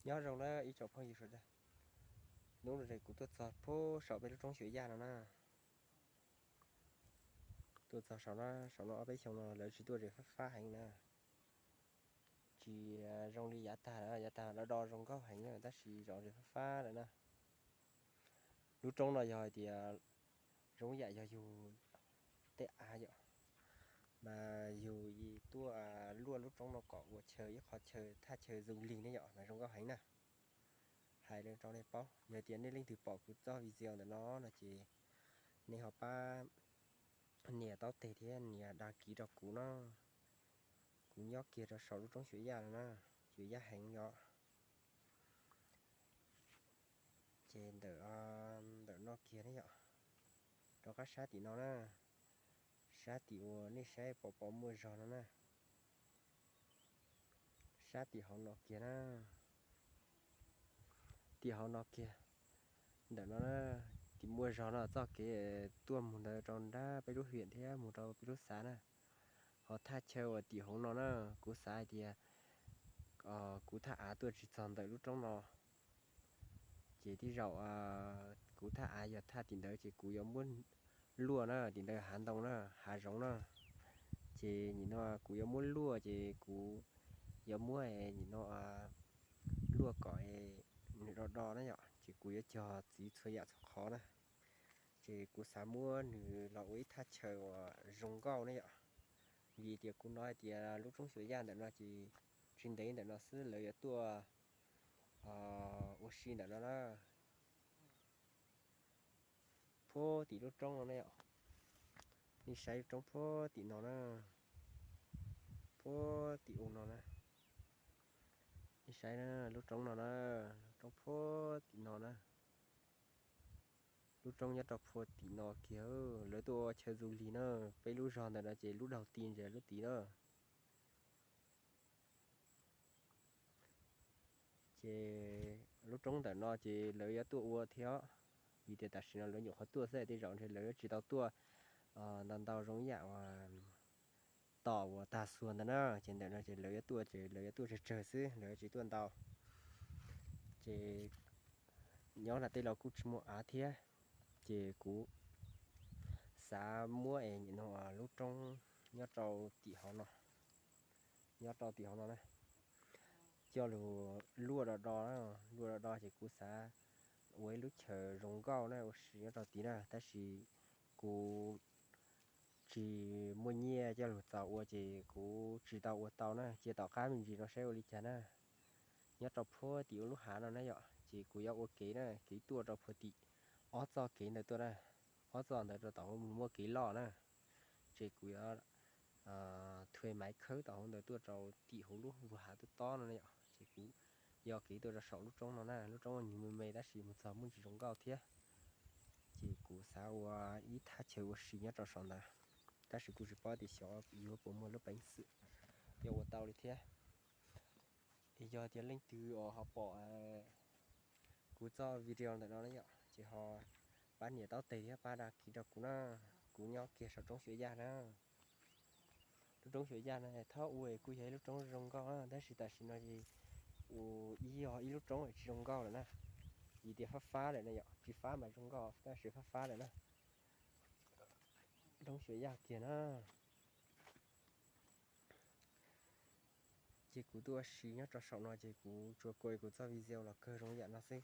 Nyob zoo na ib tsoom phooj ywg sawv daws. Hnub no ces kuv tuaj txog pem saum peb lub roob Xyuas Yaj no na. Tuaj txog saum no, saum no ob peb xyoo no lawv tsis tuaj ces fab fab heev na. Tsis zoo li yav tag, yav tag do do zoo nkauj heev na, tab sis zaum no ces fab fab lawm na. Lub roob no yog hais tias zoo yam yog yug tej av yom, mas yug tuaj luaj lub roob no kom ua chaw ib qho chaw thaj chaw zoo li ne yom, mas zoo nkauj heev na. Hais li rau nej paub, yog tias nej leej twg pom kuv txoj video ntawm no no ces nej ho pab nias taub teg thiab nias đăng ký rau kuv no. Kuv nyob kiag rau saum lub roob Xyuas Yaj no na, Xyuas Yaj heev yom. Ces ntawm, ntawm no kiag ne yom, rov qab sab tim no na, sab tim uas nej saib pom pom muaj zog no na, sab tim hauv no kiag na, tim hauv no kiag, ntawm no na, tim muaj zog no txoj kev tuaj mus ntawd rau nrab peb lub hiam thiab mus rau peb lub xav na. Ho thaj chaw uas tim hauv no na, kuv xav hais tias kuv thaj av tuaj tsis txog ntawm lub roob no, ces tej zaum kuv thaj av yog thaj tim ntawd ces kuv yuav muab luaj na, tim ntawd hav ntoo na, hav zoov na, ces nim no kuv yuav muab luaj ces kuv yuav muab nim no luaj kom nws do do na yom, ces kuv yuav cog txiv txhua yam txhua qhov na. Ces kuv xav muab nws los ua ib thaj chaw uas zoo nkauj ne yom, vim tias kuv hnov hais tias lub roob Xyuas Yaj ntawm no ces tsis ntev ntawm no xwb lawv yuav tuaj ua si ntawm no na. Puag tim lub roob no ne yom, nej saib lub roob puag tim no na, puag tim u no na, nej saib lub roob no na, lub roob puag tim no na. Lub roob nyob rau puag tim no kiag, lawv tuaj ua chaw du lịch na, peb lub zog ntawm no ces lub đầu tiên ces lub tid na. Ces lub roob ntawm no ces lawv yuav tuaj ua thiab, vim tias tam sim no lawv nyuam qhuav tuaj xwb, tej zaum ntshe lawv yuav tsis tau tuaj ntau ntau zoo yam uas tom uas tag xuas ntawd na, ces ntawm no ces lawv yuav tuaj ces lawv yuav tuaj tsawg tsawg xwb, lawv yuav tsis tuaj ntau. Ces nyob no tej laus kuj tsis muaj av thiab, ces kuv xav muab es nim no lub roob nyob rau tim hauv no, nyob rau tim hauv no na, coj lug luaj do do, luaj do do ces kuv xav ua ib lub chaw zoo nkauj na ua si nyob rau tid na, tab sis kuv tsis muaj nyiaj coj lug txaus ua ces kuv tsis tau ua tau na, cia tom qab me ntsis no saib ua li cas na. Nyob rau puag tim ua lub hav no na yom, ces kuv yuav ua kev na, kev tuaj rau puag tim ob txoj kev ntawd tuaj na, ob txoj ntawd rau tom mus muaj kev loj na, ces kuv yuav thuê máy khawb tom hauv ntawd tuaj rau tim hauv lub lub hav tuaj tob no na yom, ces kuv yog kev tuaj rau saum lub roob no na, lub roob nws me me tab sis mus txog muaj ntsis zoo nkauj thiab. Ces kuv xav ua ib thaj chaw ua si nyob rau saum ntawd, tab sis kuv tsis paub tias xyov yuav puas muaj lub peev xwm yuav ua tau li thiab. Yog tias leej twg uas ho pom kuv txoj video ntawm no na yom, ces ho pab nias taub teg thiab pab đăng ký rau kuv na. Kuv nyob kiag saum roob Xyuas Yaj na. Lub roob Xyuas Yaj no thaum ub kuj yog ib lub roob zoo nkauj na, tab sis tam sim no ces ua ib yog ib lub roob tsis zoo nkauj lawm na, vim tias fab fab lawm na yom, tsis fab mas zoo nkauj tab sis fab fab lawm na. Roob Xyuas Yaj kiag na. Ces kuv tuaj ua si nyob rau saum no ces kuv tsuas kua kuv txoj video los kawg zoo yam no xwb.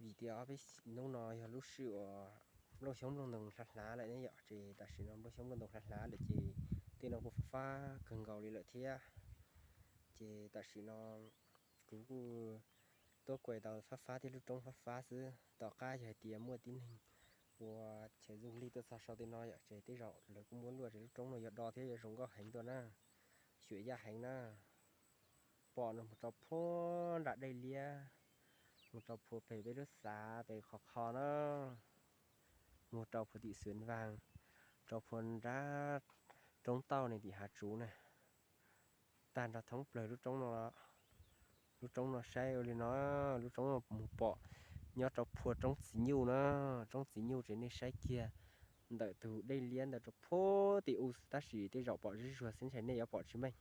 Vim tias ob peb hnub no yog lub sij uas nplooj xyoob nplooj ntoo hlav hlav lawm ne yom, ces tam sim no nplooj xyoob nplooj ntoo hlav hlav lawm ces tej no kuj fab fab kawg nkaus li lawm thiab. Ces tam sim no kuv kuj tuaj kua tau fab fab thiab lub roob fab fab xwb, tom qab yog hais tias muaj tib neeg ua chaw du lịch tuaj txog saum tej no yom, ces tej zaum lawv kuj muab luaj ces lub roob no yuav do thiab yuav zoo nkauj heev tuaj na, Xyuas Yaj heev na. Pom no mus rau puag nram dej liab, mus rau puag pem peb lub xav pem qhov qho na, mus rau puag tim Xwm Vaag, rau puag nrab roob tauj ne tim hav tsuv na, tag nrho thoob plaws lub roob no. Lub roob no saib ua li no, lub roob no mus pom nyob rau puag roob Txiv Nyuj na, roob Txiv Nyuj ces nej saib kiag ntawm tus dej liab ntawd rau puag tim u xwb tab sis tej zaum pom zuj zus xwb ntshe nej yuav pom tsis meej.